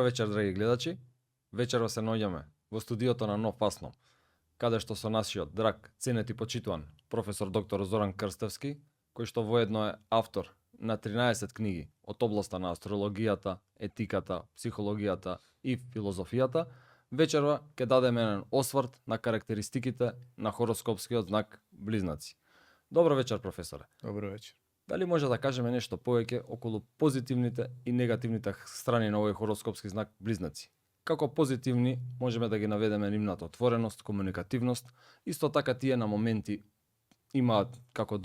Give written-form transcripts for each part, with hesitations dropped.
вечер, драги гледачи. Вечерва се наоѓаме во студиото на Нов Асном, каде што со нашиот драг, ценет и почитуван професор доктор Зоран Крстевски, кој што воедно е автор на 13 книги од областа на астрологијата, етиката, психологијата и филозофијата, вечерва ќе дадеме еден осврт на карактеристиките на хороскопскиот знак Близнаци. Добро вечер, професоре. Добро вечер. Дали може да кажеме нешто повеќе околу позитивните и негативните страни на овој хороскопски знак Близнаци? Како позитивни можеме да ги наведеме нивната отвореност, комуникативност, исто така тие на моменти имаат како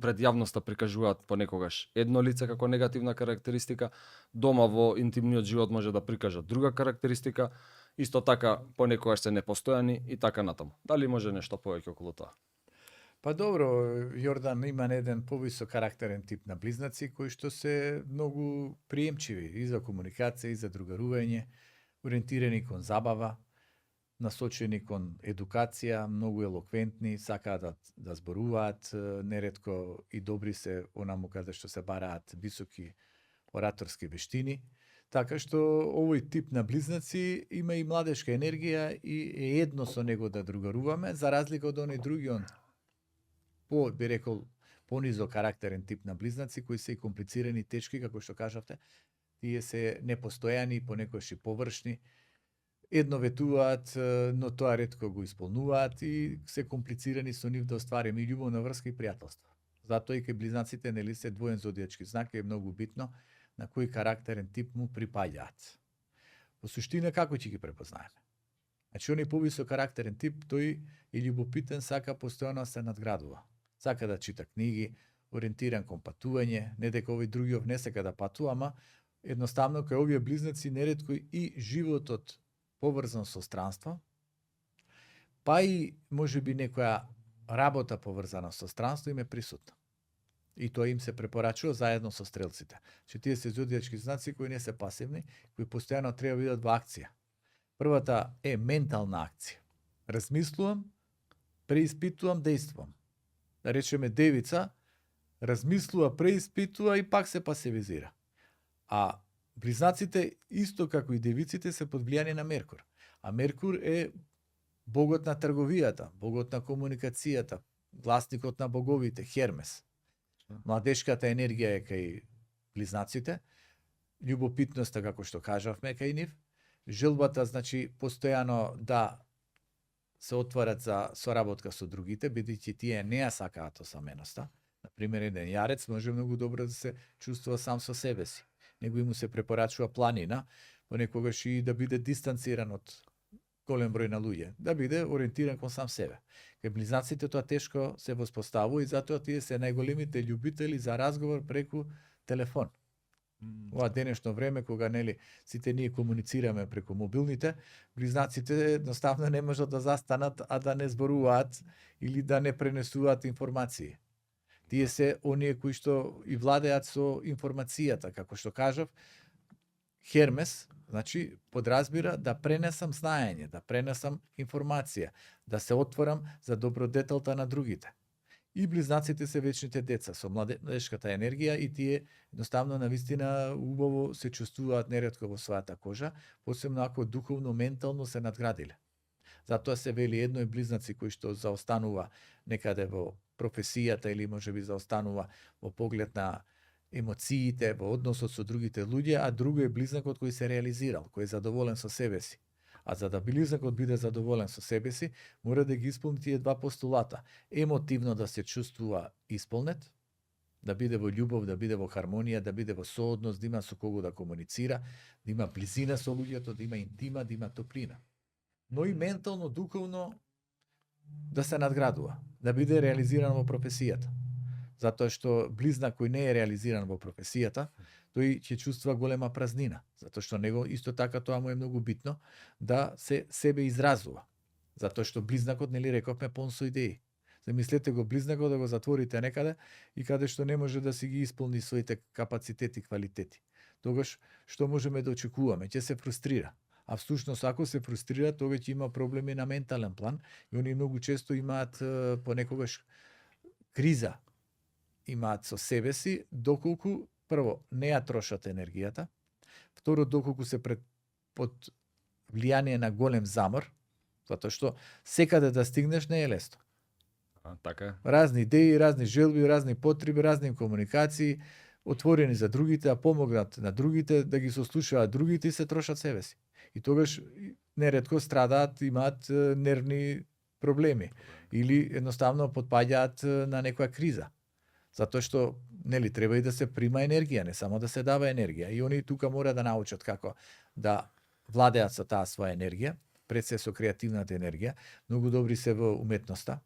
пред јавноста прикажуваат понекогаш едно лице како негативна карактеристика, дома во интимниот живот може да прикажат друга карактеристика, исто така понекогаш се непостојани и така натаму. Дали може нешто повеќе околу тоа? Па добро, Јордан има еден повисок карактерен тип на близнаци кои што се многу приемчиви и за комуникација и за другарување, ориентирани кон забава, насочени кон едукација, многу елоквентни, сакаат да зборуваат, неретко и добри се онаму каде што се бараат високи ораторски вештини. Така што овој тип на близнаци има и младешка енергија и е едно со него да другаруваме, за разлика од оној другиот би рекол, понизо карактерен тип на близнаци, кои се и комплицирани, тешки, како што кажавте, тие се непостојани, понекогаш и површни, едно ветуваат, но тоа ретко го исполнуваат и се комплицирани со нив да оствариме и љубовна врска и пријателство. Затоа и кај близнаците, нели, се двоен зодијачки знак, е многу битно на кој карактерен тип му припаѓаат. Во суштина, како ќе ги препознаеме? Значи, оној повисок карактерен тип, тој е љубопитен, сака постојано се надградува. Сака да чита книги, ориентиран кон патување, не дека овој другиот не сака да патува, ама едноставно кај овие близнаци неретко и животот поврзан со странство, па и можеби некоја работа поврзана со странство им е присутна. И тоа им се препорачува заедно со стрелците. Че тие се зодијачки знаци кои не се пасивни, кои постојано треба да бидат во акција. Првата е ментална акција. Размислувам, преиспитувам, действувам. Да речеме девица, размислува, преиспитува и пак се пасивизира. А близнаците, исто како и девиците, се под влијание на Меркур. А Меркур е богот на трговијата, богот на комуникацијата, гласникот на боговите, Хермес. Младешката енергија е кај близнаците, љубопитноста, како што кажавме, кај нив, желбата, значи, постојано да се отварат за соработка со другите, бидејќи тие не ја сакаат осаменоста. Например, еден јарец може многу добро да се чувствува сам со себе си. Него и му се препорачува планина, понекогаш и да биде дистанциран од голем број на луѓе, да биде ориентиран кон сам себе. Кај близнаците тоа тешко се воспоставува и затоа тие се најголемите љубители за разговор преку телефон. Ова денешно време, кога нели сите ние комуницираме преку мобилните, близнаците едноставно не можат да застанат, а да не зборуваат или да не пренесуваат информации. Тие се оние кои што и владеат со информацијата, како што кажав, Хермес, значи, подразбира да пренесам знаење, да пренесам информација, да се отворам за добродетелта на другите. И близнаците се вечните деца со младешката енергија и тие едноставно навистина убаво се чувствуваат неретко во својата кожа, посебно ако духовно, ментално се надградиле. Затоа се вели едно е близнаци кои што заостанува некаде во професијата или можеби заостанува во поглед на емоциите, во односот со другите луѓе, а друго е близнакот кој се реализирал, кој е задоволен со себе си. А за да близнакот биде задоволен со себе си, мора да ги исполни тие два постулата. Емотивно да се чувствува исполнет, да биде во љубов, да биде во хармонија, да биде во соодност, да има со кого да комуницира, да има близина со луѓето, да има интима, да има топлина. Но и ментално, духовно да се надградува, да биде реализиран во професијата. Затоа што близнак кој не е реализиран во професијата, тој ќе чувствува голема празнина, затоа што него исто така тоа му е многу битно да се себе изразува. Затоа што близнакот, нели рековме, полн со идеи. Замислете го близнакот да го затворите некаде и каде што не може да си ги исполни своите капацитети и квалитети. Тогаш што можеме да очекуваме? Ќе се фрустрира. А всушност ако се фрустрира, тогаш ќе има проблеми на ментален план и они многу често имаат понекогаш криза имаат со себе си, доколку прво не ја трошат енергијата, второ доколку се под влијание на голем замор, затоа што секаде да стигнеш не е лесно. Така е. Разни идеи, разни желби, разни потреби, разни комуникации, отворени за другите, да помогнат на другите, да ги сослушаат другите и се трошат себе си. И тогаш неретко страдаат, имаат нервни проблеми или едноставно потпаѓаат на некоја криза. Затоа што нели треба и да се прима енергија, не само да се дава енергија. И они тука мора да научат како да владеат со таа своја енергија, пред се со креативната енергија, многу добри се во уметноста,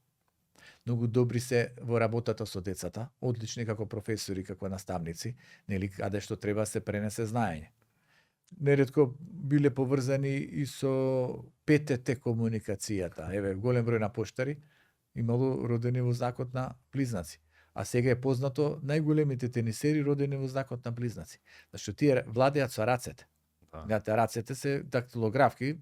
многу добри се во работата со децата, одлични како професори, како наставници, нели каде што треба се пренесе знаење. Неретко биле поврзани и со ПТТ комуникацијата. Еве, голем број на поштари имало родени во знакот на близнаци. А сега е познато најголемите тенисери родени во знакот на близнаци. Зашто тие владеат со рацете. Гледате, рацете се дактилографки,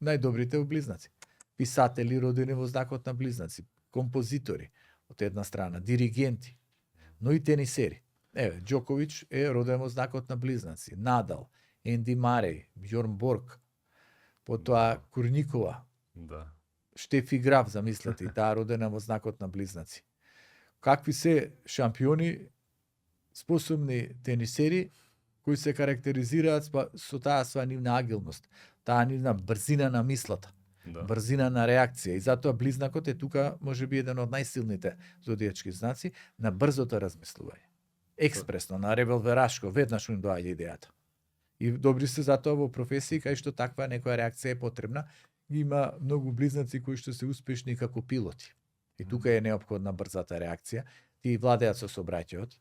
најдобрите во близнаци. Писатели родени во знакот на близнаци, композитори од една страна, диригенти, но и тенисери. Еве, Џоковиќ е роден во знакот на близнаци, Надал, Енди Мареј, Бјорн Борг, потоа Курникова, Штефи Граф, замислете, и таа родена во знакот на близнаци. Какви се шампиони, способни тенисери, кои се карактеризираат со таа своја нивна агилност, таа нивна брзина на мислата, брзина на реакција. И затоа близнакот е тука, може би, еден од најсилните зодијачки знаци на брзото размислување. Експресно, на револверашко, веднаш им доаѓа идејата. И добри се затоа во професии кај што таква некоја реакција е потребна. Има многу близнаци кои што се успешни како пилоти. И тука е неопходна брзата реакција. Тие владеат со сообраќајот.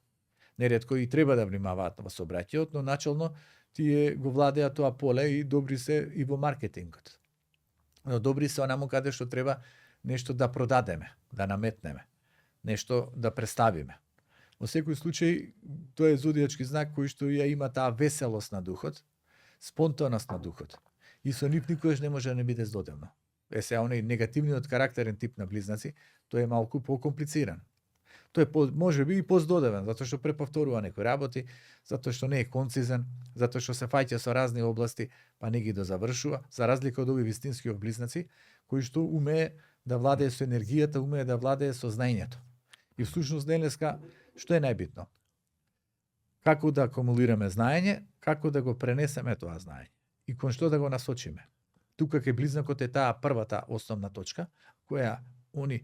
Неретко и треба да внимаваат во сообраќајот, но начелно тие го владеат тоа поле и добри се и во маркетингот. Но добри се онаму каде што треба нешто да продадеме, да наметнеме, нешто да представиме. Во секој случај, тоа е зодијачки знак кој што ја има таа веселост на духот, спонтаност на духот. И со нив никогаш не може да не биде здодевно. Се оној негативниот карактерен тип на близнаци, тој е малку покомплициран. Тој е може би и поздодевен, затоа што преповторува некои работи, затоа што не е концизен, затоа што се фаќа со разни области, па не ги дозавршува, за разлика од овие вистински близнаци, кои што умее да владее со енергијата, умее да владее со знаењето. И всушност денеска, што е најбитно? Како да акумулираме знаење, како да го пренесеме тоа знаење и кон што да го насочиме. Тука кај близнакот е таа првата основна точка, која они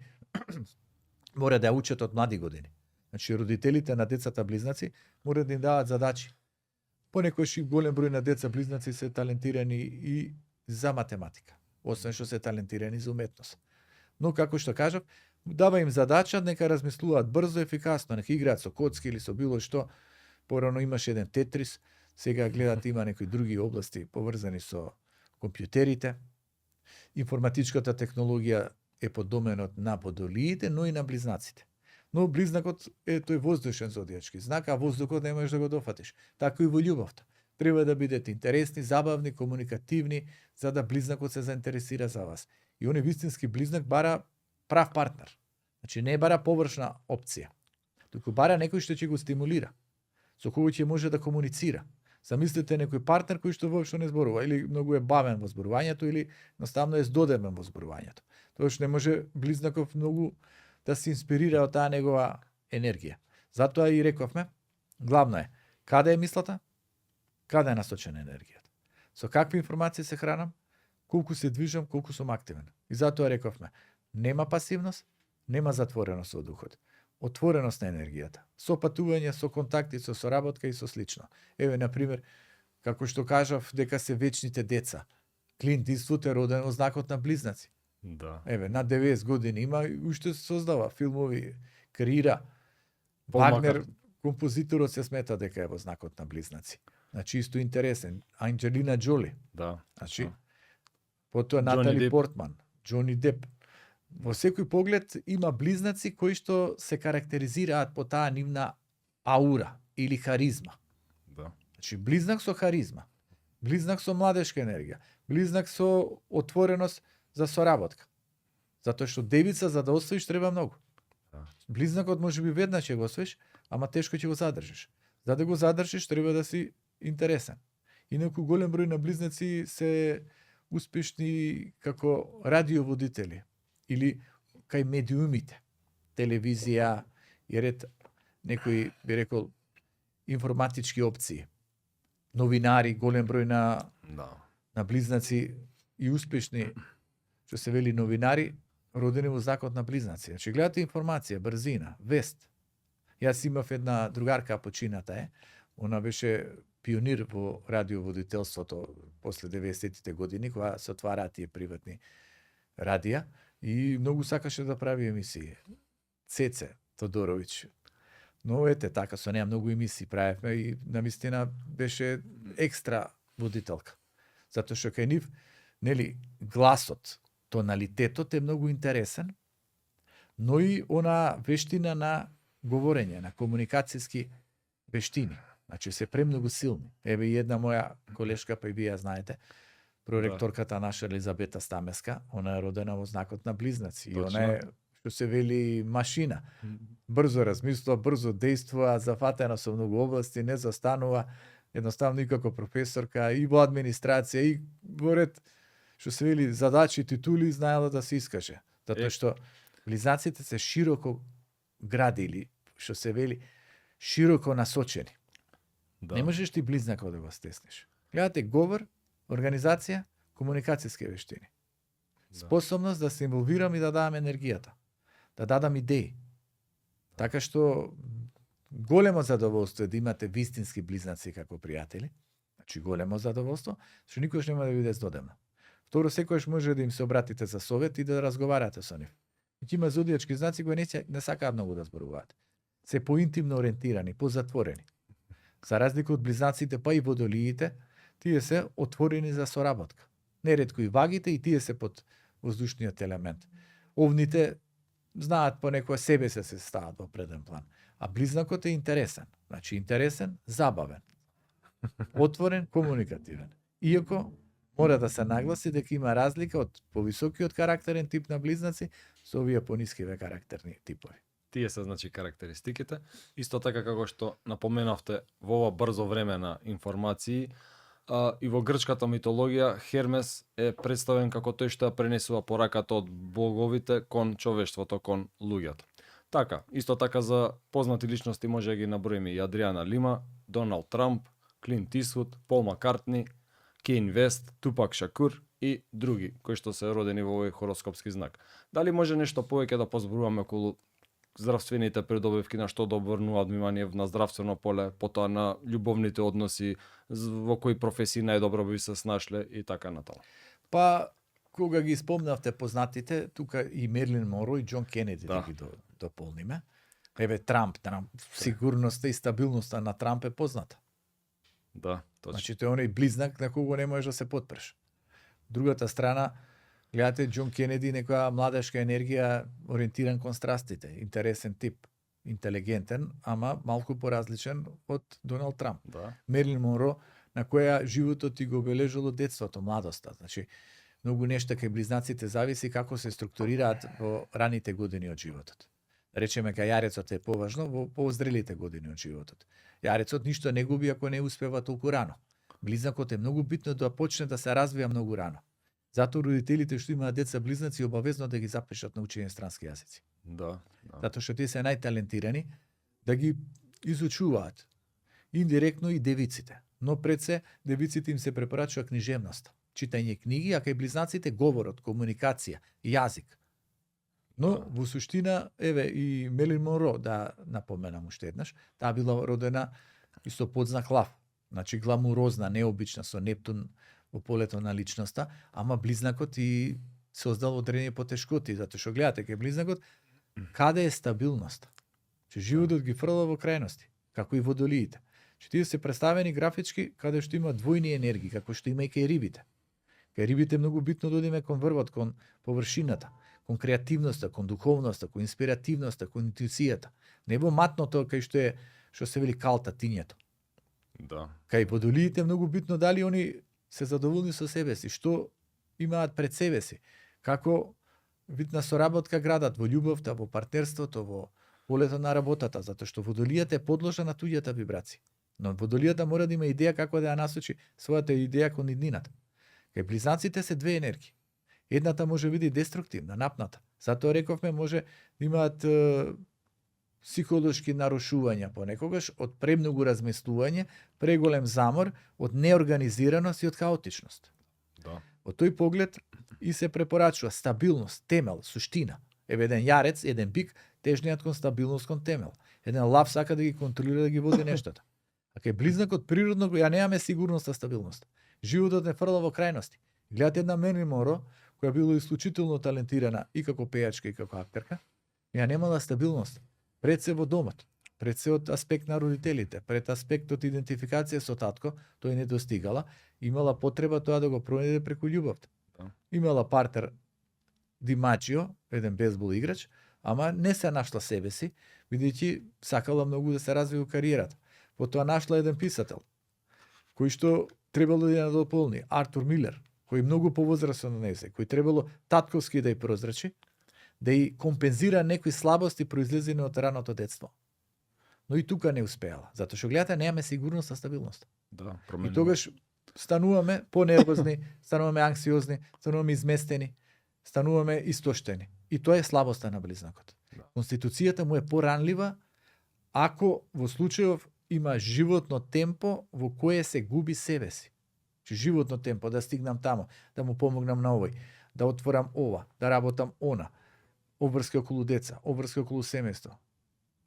мора да ја учат од млади години. Значи, родителите на децата близнаци мора да им дават задачи. Понекојаш и голем број на деца близнаци се талентирани и за математика, освен што се талентирани за уметност. Но, како што кажав, дава им задача, нека размислуваат брзо, ефикасно, нека играат со коцки или со било што. Порано имаше еден тетрис, сега гледате има некои други области поврзани со компјутерите. Информатичката технологија е под доменот на водолиите, но и на близнаците. Но близнакот е тој воздушен зодијачки знак, а воздухот не можеш да го дофатиш. Така и во љубовта. Треба да бидете интересни, забавни, комуникативни, за да близнакот се заинтересира за вас. И оној вистински близнак бара прав партнер. Значи не бара површна опција, туку бара некој што ќе го стимулира, со кој ќе може да комуницира. Замислете некој партнер кој што воопшто не зборува или многу е бавен во зборувањето или едноставно е здодевен во зборувањето. Тоа што не може близнаков многу да се инспирира од таа негова енергија. Затоа и рековме, главно е каде е мислата, каде е насочена енергијата. Со какви информации се хранам, колку се движам, колку сум активен. И затоа рековме, нема пасивност, нема затвореност во духот. Отвореност на енергијата. Со патување, со контакти, со соработка и со слично. Еве, например, како што кажав, дека се вечните деца. Клинт Иствуд е роден во знакот на близнаци. Да. Еве, на 90 години има и уште создава филмови, креира. Пол Вагнер, Маккартни. композиторот се смета дека е во знакот на близнаци. Значи, исто интересен. Анџелина Џоли. Да. Значи, потоа Џони Натали Деп. Портман, Џони Деп. Во секој поглед има близнаци кои што се карактеризираат по таа нивна аура или харизма. Да. Значи, близнак со харизма, близнак со младешка енергија, близнак со отвореност за соработка. Затоа што девица за да освоиш треба многу. Да. Близнакот може би веднаш ќе го освоиш, ама тешко ќе го задржиш. За да го задржиш треба да си интересен. Инаку голем број на близнаци се успешни како радиоводители или кај медиумите, телевизија и ред некои би рекол информатички опции. Новинари, голем број на близнаци и успешни, што се вели новинари, родени во знакот на близнаци. Значи гледате информација, брзина, вест. Јас имав една другарка, почината е, она беше пионир во радиоводителството после 90-тите години, кога се отвараат тие приватни радија и многу сакаше да прави емисии. Цеце Тодоровиќ. Но ете, така, со неа многу емисии правевме и навистина беше екстра водителка. Затоа што кај нив, нели, гласот, тоналитетот е многу интересен, но и она вештина на говорење, на комуникацијски вештини. Значи се премногу силни. Еве и една моја колешка, па и вие знаете, проректорката наша Елизабета Стамеска, она е родена во знакот на близнаци. И она е, што се вели, машина. Брзо размислува, брзо дејствува, зафатена со многу области, не застанува, едноставно и како професорка, и во администрација, и во ред, што се вели, задачи, титули, знаела да се искаже. Затоа што близнаците се широко градили, што се вели, широко насочени. Да. Не можеш ти близнакот да го стесниш. Гледате говор, организација, комуникацијски вештини. Да. Способност да се инволвирам и да дадам енергијата. Да дадам идеи. Така што големо задоволство е да имате вистински близнаци како пријатели. Значи големо задоволство, што никош нема да биде здодевно. Второ, секојаш може да им се обратите за совет и да разговарате со нив. И има зодијачки знаци кои не сакаат многу да зборуваат. Се поинтимно ориентирани, позатворени. За разлика од близнаците, па и водолиите, тие се отворени за соработка. Неретко и вагите и тие се под воздушниот елемент. Овните знаат понекоја себе се стават во преден план. А близнакот е интересен. Значи интересен, забавен. Отворен, комуникативен. Иако мора да се нагласи дека има разлика од повисокиот карактерен тип на близнаци со овие понискиве карактерни типови. Тие се значи карактеристиките. Исто така како што напоменавте во ова брзо време на информации, и во грчката митологија Хермес е представен како тој што ја пренесува пораката од боговите кон човештвото, кон луѓето. Така, исто така за познати личности може да ги наброиме и Адриана Лима, Доналд Трамп, Клинт Исвуд, Пол Маккартни, Кейн Вест, Тупак Шакур и други кои што се родени во овој хороскопски знак. Дали може нешто повеќе да позборуваме околу здравствените придобивки, на што да обрнуваат внимание на здравствено поле, потоа на љубовните односи, во кои професии најдобро би се снашле и така натаму. Па, кога ги спомнавте познатите, тука и Мерлин Монро и Џон Кенеди да ги дополниме. Еве Трамп, сигурноста и стабилноста на Трамп е позната. Да, точно. Значи, тој е оној близнак на кого не можеш да се потпреш. Другата страна, гледате Џон Кенеди, некоја младешка енергија ориентиран кон страстите, интересен тип, интелигентен, ама малку поразличен од Доналд Трамп. Да. Мерлин Монро, на која животот ти го обележало детството, младоста. Значи, многу нешта кај близнаците зависи како се структурираат во раните години од животот. Речеме кај јарецот е поважно во позрелите години од животот. Јарецот ништо не губи ако не успева толку рано. Близнакот е многу битно да почне да се развива многу рано. Затоа родителите што имаат деца близнаци обавезно да ги запишат на учење странски јазици. Да. Затоа што тие се најталентирани да ги изучуваат индиректно и девиците. Но пред се девиците им се препорачува книжевност, читање книги, а кај близнаците говорот, комуникација, јазик. Но во суштина, еве и Мерлин Монро, да напоменам уште еднаш, таа била родена и со подзнак лав. Значи гламурозна, необична, со Нептун во полето на личноста, ама близнакот и создал одредени потешкоти, затоа што гледате кај близнакот каде е стабилноста. Че животот ги фрла во крајности, како и водолиите. Че тие се представени графички каде што има двојни енергии, како што има и кај рибите. Кај рибите е многу битно да одиме кон врвот, кон површината, кон креативноста, кон духовноста, кон инспиративноста, кон интуицијата. Не во матното кај што е, што се вели калта, тињето. Да. Кај водолиите е многу битно дали они се задоволни со себе си, што имаат пред себе си, како вид на соработка градат во љубовта, во партнерството, во полето на работата, затоа што водолијата е подложена на туѓата вибрација. Но водолијата мора да има идеја како да ја насочи својата идеја кон иднината. Кај близнаците се две енергии. Едната може биде деструктивна, напната. Затоа рековме може да имаат психолошки нарушувања понекогаш од премногу размислување, преголем замор, од неорганизираност и од хаотичност. Да. Од тој поглед и се препорачува стабилност, темел, суштина. Еве еден јарец, еден бик, тежниот кон стабилност, кон темел. Еден лав сака да ги контролира, да ги води нештата. А кај близнакот природно ја немаме сигурност, стабилност. Животот не фрла во крајности. Гледате една Мерлин Монро, која била исклучително талентирана и како пејачка и како актерка, ја немала стабилност. Пред се во домот, пред се од аспект на родителите, пред аспект од идентификација со татко, тој не достигала, имала потреба тоа да го пронајде преку љубовта. Да. Имала партнер Димачио, еден бейсбол играч, ама не се нашла себе си, бидејќи сакала многу да се развива кариерата. Потоа нашла еден писател, кој што требало да ја надополни, Артур Милер, кој многу повозрасен од нејзе, кој требало татковски да ја прозрачи, да ја компензира некои слабости произлезени од раното детство. Но и тука не успеала, затоа што гледате немаме сигурност и стабилност. Да, И тогаш стануваме понервозни, стануваме анксиозни, стануваме изместени, стануваме истоштени. И тоа е слабоста на близнакот. Да. Конституцијата му е поранлива ако во случајов има животно темпо во кое се губи себе си. Че животно темпо, да стигнам тамо, да му помогнам на овој, да отворам ова, да работам она, обврски околу деца, обврски околу семејство,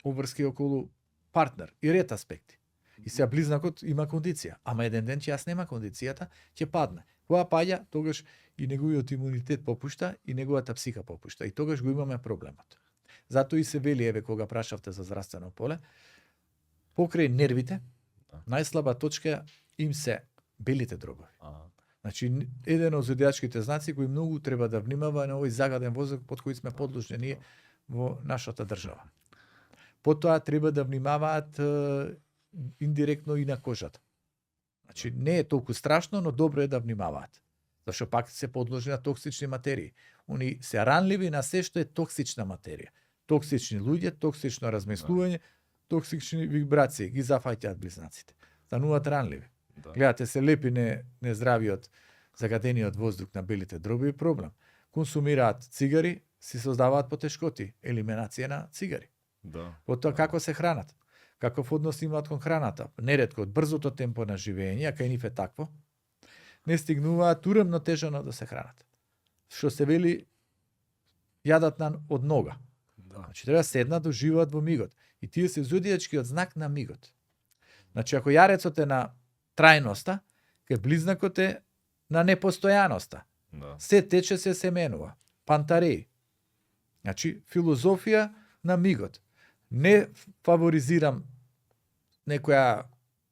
обврски околу партнер и ред аспекти. И сега близнакот има кондиција, ама еден ден ќе јас нема кондицијата, ќе падне. Кога паѓа, тогаш и неговиот имунитет попушта и неговата психа попушта. И тогаш го имаме проблемот. Затоа и се вели, еве, кога прашавте за здравствено поле, покрај нервите, најслаба точка им се белите дробови. Значи, еден од зодијачките знаци кои многу треба да внимава на овој загаден воздух под кој сме подложни ние во нашата држава. Потоа треба да внимаваат индиректно и на кожата. Значи, не е толку страшно, но добро е да внимаваат. Зашто пак се подложени на токсични материи. Они се ранливи на се што е токсична материја. Токсични луѓе, токсично размислување, токсични вибрации ги зафаќаат близнаците. Стануваат ранливи. Да. Гледате се лепи нездравиот, загадениот воздух на белите дробови проблем. Консумираат цигари, си создаваат потешкоти, елиминација на цигари. Да. Потоа како се хранат? Каков однос имаат кон храната? Неретко од брзото темпо на живење, а кај нив е такво, не стигнуваат урамнотежано да се хранат. Што се вели, јадат од нога. Да. Значи треба седнат да живеат во мигот. И тие се зодијачкиот знак на мигот. Значи ако јарецот е на трајноста, кај близнакот е на непостојаноста. Да. Се тече, се семенува. Пантареи. Значи филозофија на мигот. Не фаворизирам некоја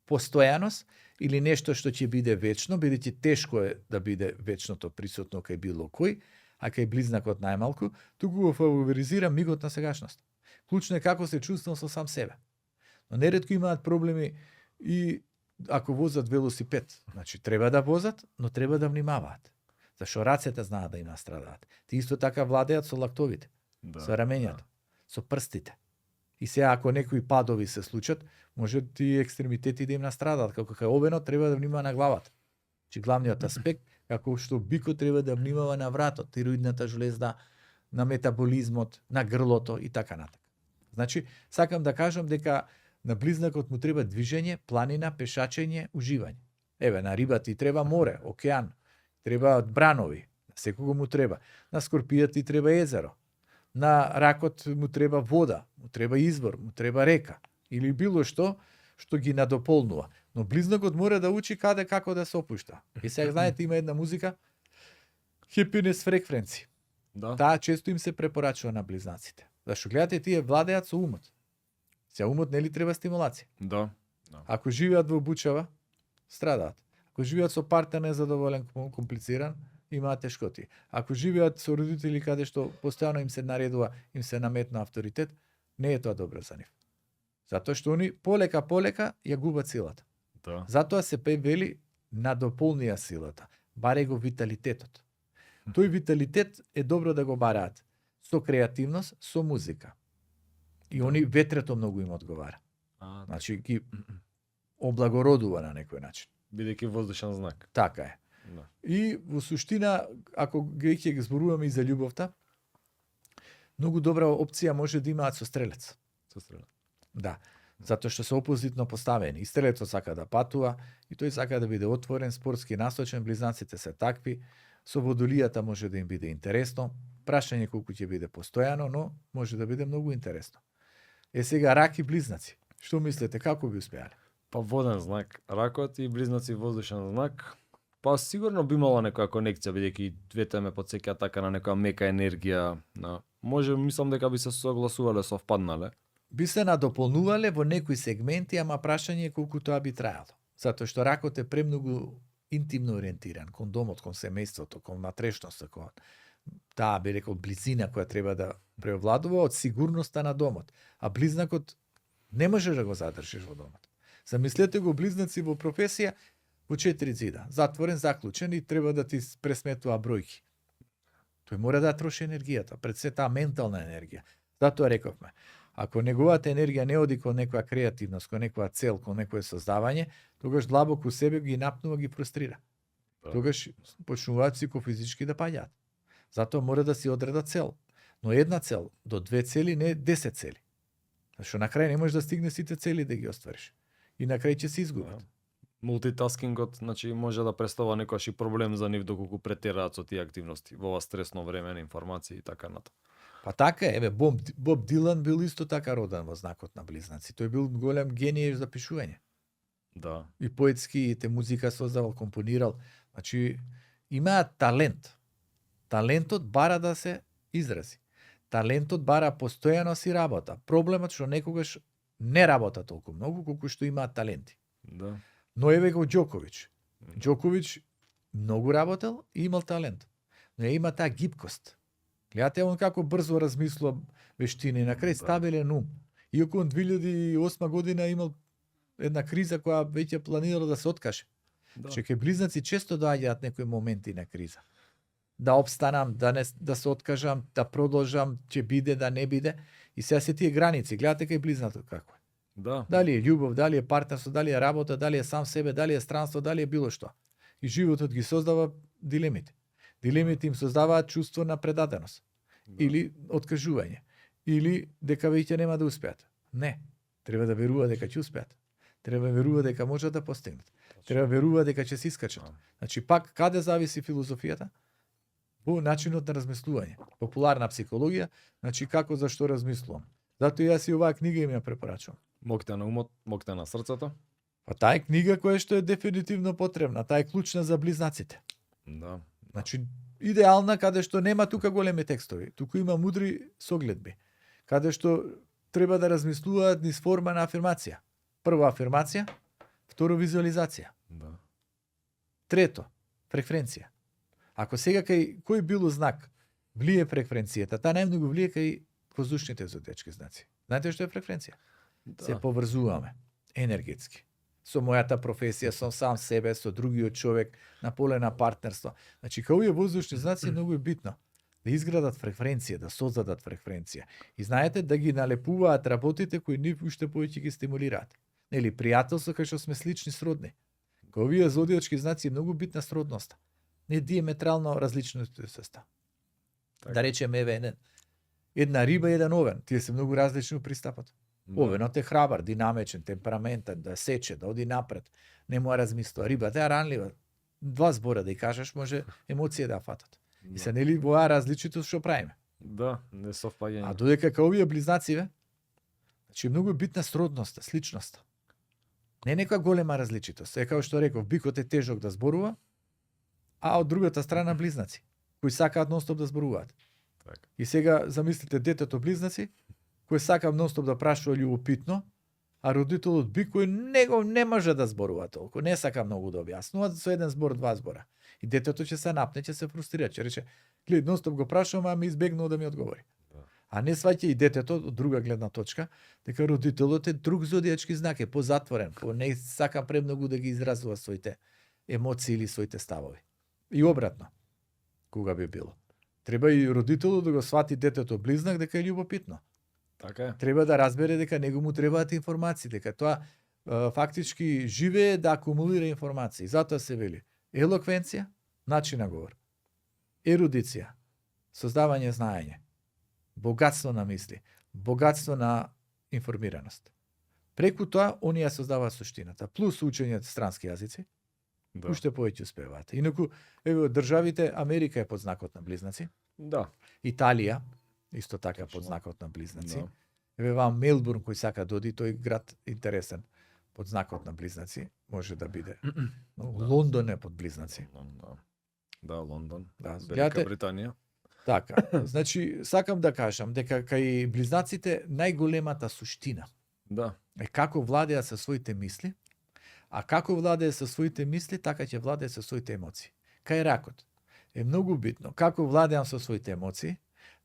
постојаност или нешто што ќе биде вечно, бидејќи тешко е да биде вечното присутно кај било кој, а кај близнакот најмалку, туку го фаворизирам мигот на сегашност. Клучно е како се чувствам со сам себе. Но неретко имаат проблеми и ако возат велосипед. Значи, треба да возат, но треба да внимаваат. Зашо рацете знаат да им настрадаат. Ти исто така владеат со лактовите, да, со раменјата, со прстите. И сега ако некои падови се случат, може ти екстремитети да им настрадаат. Како кај овено треба да внимава на главата. Чи главниот аспект, како што бикот треба да внимава на вратот, тироидната жлезда, на метаболизмот, на грлото и така натака. Значи, сакам да кажам дека на близнакот му треба движење, планина, пешачење, уживање. Еве, на рибата ти треба море, океан, треба бранови, на секого му треба. На скорпијат ти треба езеро. На ракот му треба вода, му треба извор, му треба река или било што ги надополнува. Но близнакот мора да учи каде како да се опушта. И сега знаете има една музика Happiness Frequency. Да. Таа често им се препорачува на близнаците. Зашто гледате тие владеат со умот. Сега умот нели треба стимулација. Да. Ако живеат во обучава, страдаат. Ако живеат со партнер незадоволен, комплициран, имаат тешкоти. Ако живеат со родители каде што постојано им се наредува, им се наметна авторитет, не е тоа добро за нив. Затоа што они полека ја губат силата. Да. Затоа се вели надополнија силата, баре го виталитетот. Тој виталитет е добро да го бараат со креативност, со музика. И они ветрето многу им одговара. Значи ги облагородува на некој начин. Бидејќи воздушен знак. Така е. Да. И во суштина, ако ги зборуваме и за љубовта, многу добра опција може да имаат со стрелец. Со стрелец. Да, затоа што се опозитно поставени. И стрелецот сака да патува, и тој сака да биде отворен, спортски насочен, близнаците се такви, со водолијата може да им биде интересно, прашање колку ќе биде постојано, но може да биде многу интересно. Сега рак и близнаци. Што мислите, како би успеале? Па воден знак, ракот и близнаци воздушен знак. Па сигурно би имало некоја конекција, бидејќи двете ме потсеќаат така на некоја мека енергија. Може, мислам дека би се согласувале, совпаднале. Би се надополнувале во некои сегменти, ама прашање е колку тоа би трајало. Затоа што ракот е премногу интимно ориентиран, кон домот, кон семејството, кон натрешноста, кон таа, би рекол, близина која треба да преовладува од сигурноста на домот. А близнакот не може да го задржиш во домот. Замислете го близнаци во професија, во 4 зида, затворен, заклучен и треба да ти пресметува бројки. Тој мора да троши енергијата, пред се таа ментална енергија. Затоа рековме, ако неговата енергија не оди кон некоја креативност, кон некоја цел, кон некое создавање, тогаш длабоко себе ги напнува, ги фрустрира. Да. Тогаш почнуваат психофизички да паѓаат. Затоа мора да си одреда цел. Но една цел до 2 цели, не 10 цели. Зашто на крај не можеш да стигнеш сите цели да ги оствариш. И на крај ќе се изгубат. Мултитаскингот, значи, може да представува некојаш и проблем за нив доколку претераат со тие активности во ова стресно време на информации и така натаму. Па така е, Боб Дилан бил исто така роден во знакот на близнаци. Тој бил голем гениј за пишување. Да. И поетски, и те музика создавал, компонирал. Значи, имаат талент. Талентот бара да се изрази. Талентот бара постојаност и работа. Проблемот што некогаш не работа толку многу колку што имаат таленти. Да. Но еве го Џоковиќ. Џоковиќ многу работел и имал талент. Но има таа гибкост. Гледате он како брзо размислува вештини, на крај стабилен ум. Иако он 2008 година имал една криза која веќе планирал да се откаже. Да. Че кај близнаци често доаѓаат некои моменти на криза. Да обстанам, да се откажам, да продолжам, ќе биде, да не биде. И сега се тие граници. Гледате кај близнато како е. Да. Дали е љубов, дали е партнерство, дали е работа, дали е сам себе, дали е странство, дали е било што. И животот ги создава дилемите. Дилемите им создаваат чувство на предаденост. Да. Или откажување. Или дека веќе нема да успеат. Не. Треба да верува дека ќе успеат. Треба да верува дека можат да постигнат. Треба да верува дека ќе се искачат. Значи пак каде зависи филозофијата? Во начинот на размислување. Популарна психологија, значи како зашто размислувам. Затоа јас и оваа книга им ја препорачувам. Мокте на умот, мокте на срцето. Па таа е книга која што е дефинитивно потребна, таа е клучна за близнаците. Да. Значи идеална каде што нема тука големи текстови, туку има мудри согледби, каде што треба да размислуваат низ форма на афирмација. Прво афирмација, второ визуализација. Да. Трето, фреквенција. Ако сега кој било знак влие фреквенцијата, таа најмногу влие кај воздушните зодиачки знаци. Знаете што е фреквенција? Да. Се поврзуваме енергетски. Со мојата професија, со сам себе, со другиот човек, на поле на партнерство. Значи, кај овие воздушни знаци многу е битно да изградат фреквенција, да создадат фреквенција. И знаете да ги налепуваат работите кои нив уште повеќе ги стимулираат. Нели, пријателство кај што сме слични сродни. Кај овие зодиачки знаци е многу битна сродноста. Не диаметрално различно се ста. Така. Да речеме еве една риба и еден овен, тие се многу различни у пристапот. Да. Овенот е храбар, динамичен, темпераментен, да сече, да оди напред, не му размислува. Рибата е ранлива. 2 збора да ја кажеш, може емоција да ја фатат. И се нели во различитост што правиме. Да, не совпаѓање. А додека кај овие близнаци, значи многу е битна сродноста, сличноста. Не некоја голема различитост. Е како што реков, бикот е тежок да зборува, а од другата страна близнаци, кои сакаат нонстоп да зборуваат. Така. И сега замислите детето близнаци, кој сака нонстоп да прашува љубопитно, а родителот би кој него не може да зборува толку, не сака многу да објаснува со еден збор, 2 збора. И детето ќе се напне, ќе се фрустрира, ќе рече: "Гледај, нонстоп го прашувам, а ми избегнува да ми одговори." Да. А не сваќа и детето од друга гледна точка, дека родителот е друг зодиачки знак, е позатворен, не сака премногу да ги изразува своите емоции или своите ставови. И обратно, кога би било. Треба и родителот да го свати детето близнак дека е љубопитно. Така е. Треба да разбере дека него му требаат информации, дека тоа фактички живее да акумулира информации. Затоа се вели елоквенција, начин на говор, ерудиција, создавање знаење, богатство на мисли, богатство на информираност. Преку тоа, они ја создаваат суштината. Плюс учење странски јазици, Да. уште повеќе успеваат. Инаку, еве, државите, Америка е под знакот на близнаци, Да. Италија, исто така Точно. под знакот на близнаци. Да. Еве, вам Мелбурн, кој сака да оди, тој град интересен, под знакот на близнаци, може да биде. Но Да. Лондон е под близнаци. Да. Да, Лондон. Да, Велика гледате- Британија. Така, значи, сакам да кажам дека кај близнаците најголемата суштина Да. е како владеа со своите мисли, а како владее со своите мисли, така ќе владее со своите емоции. Кај ракот е многу битно како владеам со своите емоции,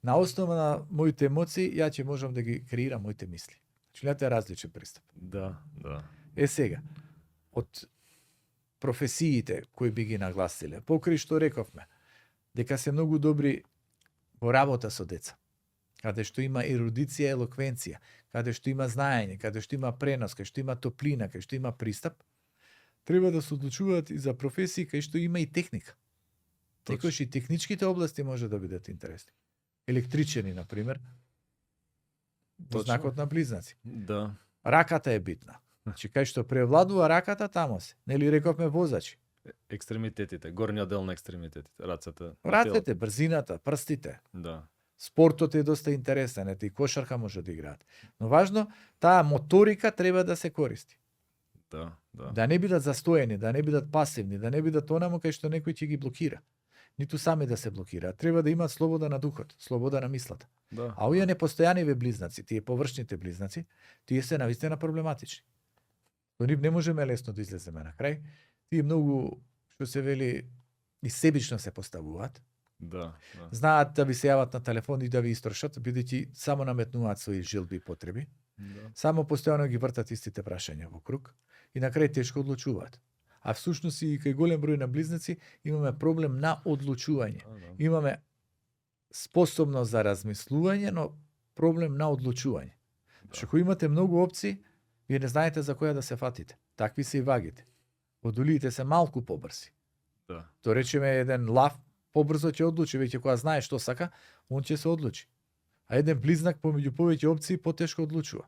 на основа на моите емоции ја ќе можам да ги креирам моите мисли. Значи, гледате различен пристап. Да, да. Е сега, од професиите кои би ги нагласиле, покрај што рековме, дека се многу добри во работа со деца, каде што има ерудиција, елоквенција, каде што има знаење, каде што има пренос, каде што има топлина, каде што има пристап, треба да се одлучуваат и за професии кај што има и техника. Точно. Некојаш и техничките области може да бидат интересни. Електричени, например, во Точно. знакот на близнаци. Да. Раката е битна. Значи, кај што превладува раката, тамо се. Нели рековме возачи. Екстремитетите, горниот дел на екстремитетите, рацете. на Рацете, брзината, прстите. телото. Да. Спортот е доста интересен, ете и кошарка може да играат. Но важно, таа моторика треба да се користи. Да, да. Да не бидат застоени, да не бидат пасивни, да не бидат онамо кај што некој ќе ги блокира. Ниту сами да се блокираат. Треба да имаат слобода на духот, слобода на мислата. Да. А овие непостојаниве близнаци, тие површните близнаци, тие се навистина проблематични. Со нив не можеме лесно да излеземе на крај. Тие многу, што се вели, и себично се поставуваат. Да, да. Знаат да ви се јават на телефон и да ви истрошат, бидејќи само наметнуваат своји желби и потреби. Да. Само постојано ги вртат истите прашања во круг и на крај тешко одлучуваат. А всушност и кај голем број на близнаци имаме проблем на одлучување. Да, да. Имаме способност за размислување, но проблем на одлучување. Што кога имате многу опции, вие не знаете за која да се фатите. Такви се и вагите. Одолиите се малку побрзи. Да. То речеме еден лав побрзо ќе одлучи, веќе кога знае што сака, он ќе се одлучи. А еден близнак помеѓу повеќе опции потешко одлучува.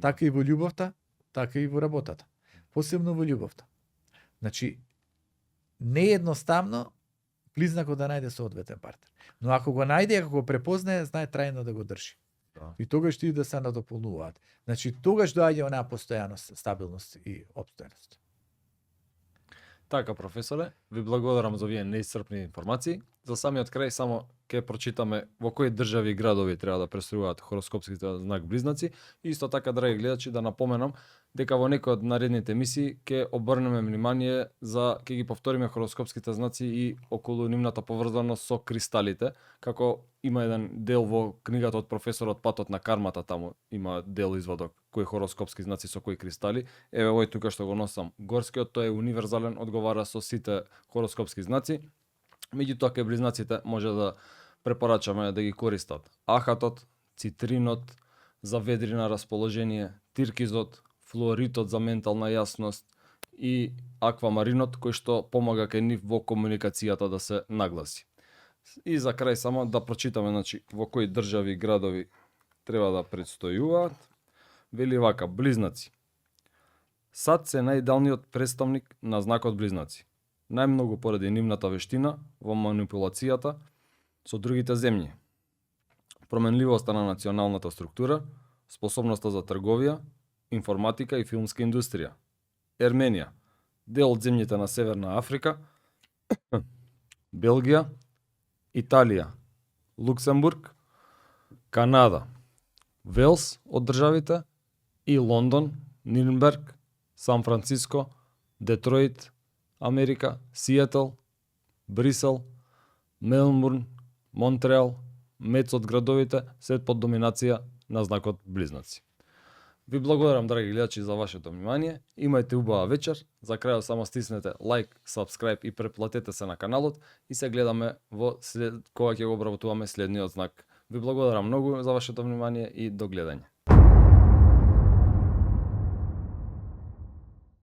Така и во љубовта, така и во работата. Посебно во љубовта. Значи, не е едноставно близнакот да најде соодветен партнер. Но ако го најде, ако го препознае, знае трајно да го држи. Да. И тогаш тие да се надополнуваат. Значи, тогаш доаѓа онаа постојаност, стабилност и опстојаност. Така, професоре, ви благодарам за овие неисцрпни информации. За самиот крај само ќе прочитаме во кои држави и градови треба да престојуваат хороскопските знак близнаци. И исто така, драги гледачи, да напоменам дека во некои од наредните емисии ќе обрнеме внимание ќе ги повториме хороскопските знаци и околу нивната поврзаност со кристалите, како има еден дел во книгата од професорот Патот на кармата, таму има дел изводок кои хороскопски знаци со кои кристали. Еве овој тука што го носам горскиот, тој е универзален, одговара со сите хороскопски знаци. Меѓутоа кај близнаците може да препорачаме да ги користат ахатот, цитринот за ведрина расположение, тиркизот, флуоритот за ментална јасност и аквамаринот кој што помага кај нив во комуникацијата да се нагласи. И за крај само да прочитаме, значи, во кои држави и градови треба да предстојуваат. Вели вака, близнаци. Сад се најидеалниот представник на знакот близнаци. Најмногу поради нивната вештина во манипулацијата со другите земји, променливоста на националната структура, способноста за трговија, информатика и филмска индустрија. Ерменија, дел од земјите на Северна Африка, Белгија, Италија, Луксембург, Канада, Велс од државите и Лондон, Нирнберг, Сан Франциско, Детроит, Америка, Сиетл, Брисел, Мелбурн, Монтреал, Мец од градовите, се под доминација на знакот близнаци. Ви благодарам, драги гледачи, за вашето внимание. Имајте убава вечер. За крајот само стиснете лайк, сабскрајб и преплатете се на каналот и се гледаме кога ќе го обработуваме следниот знак. Ви благодарам многу за вашето внимание и до гледање.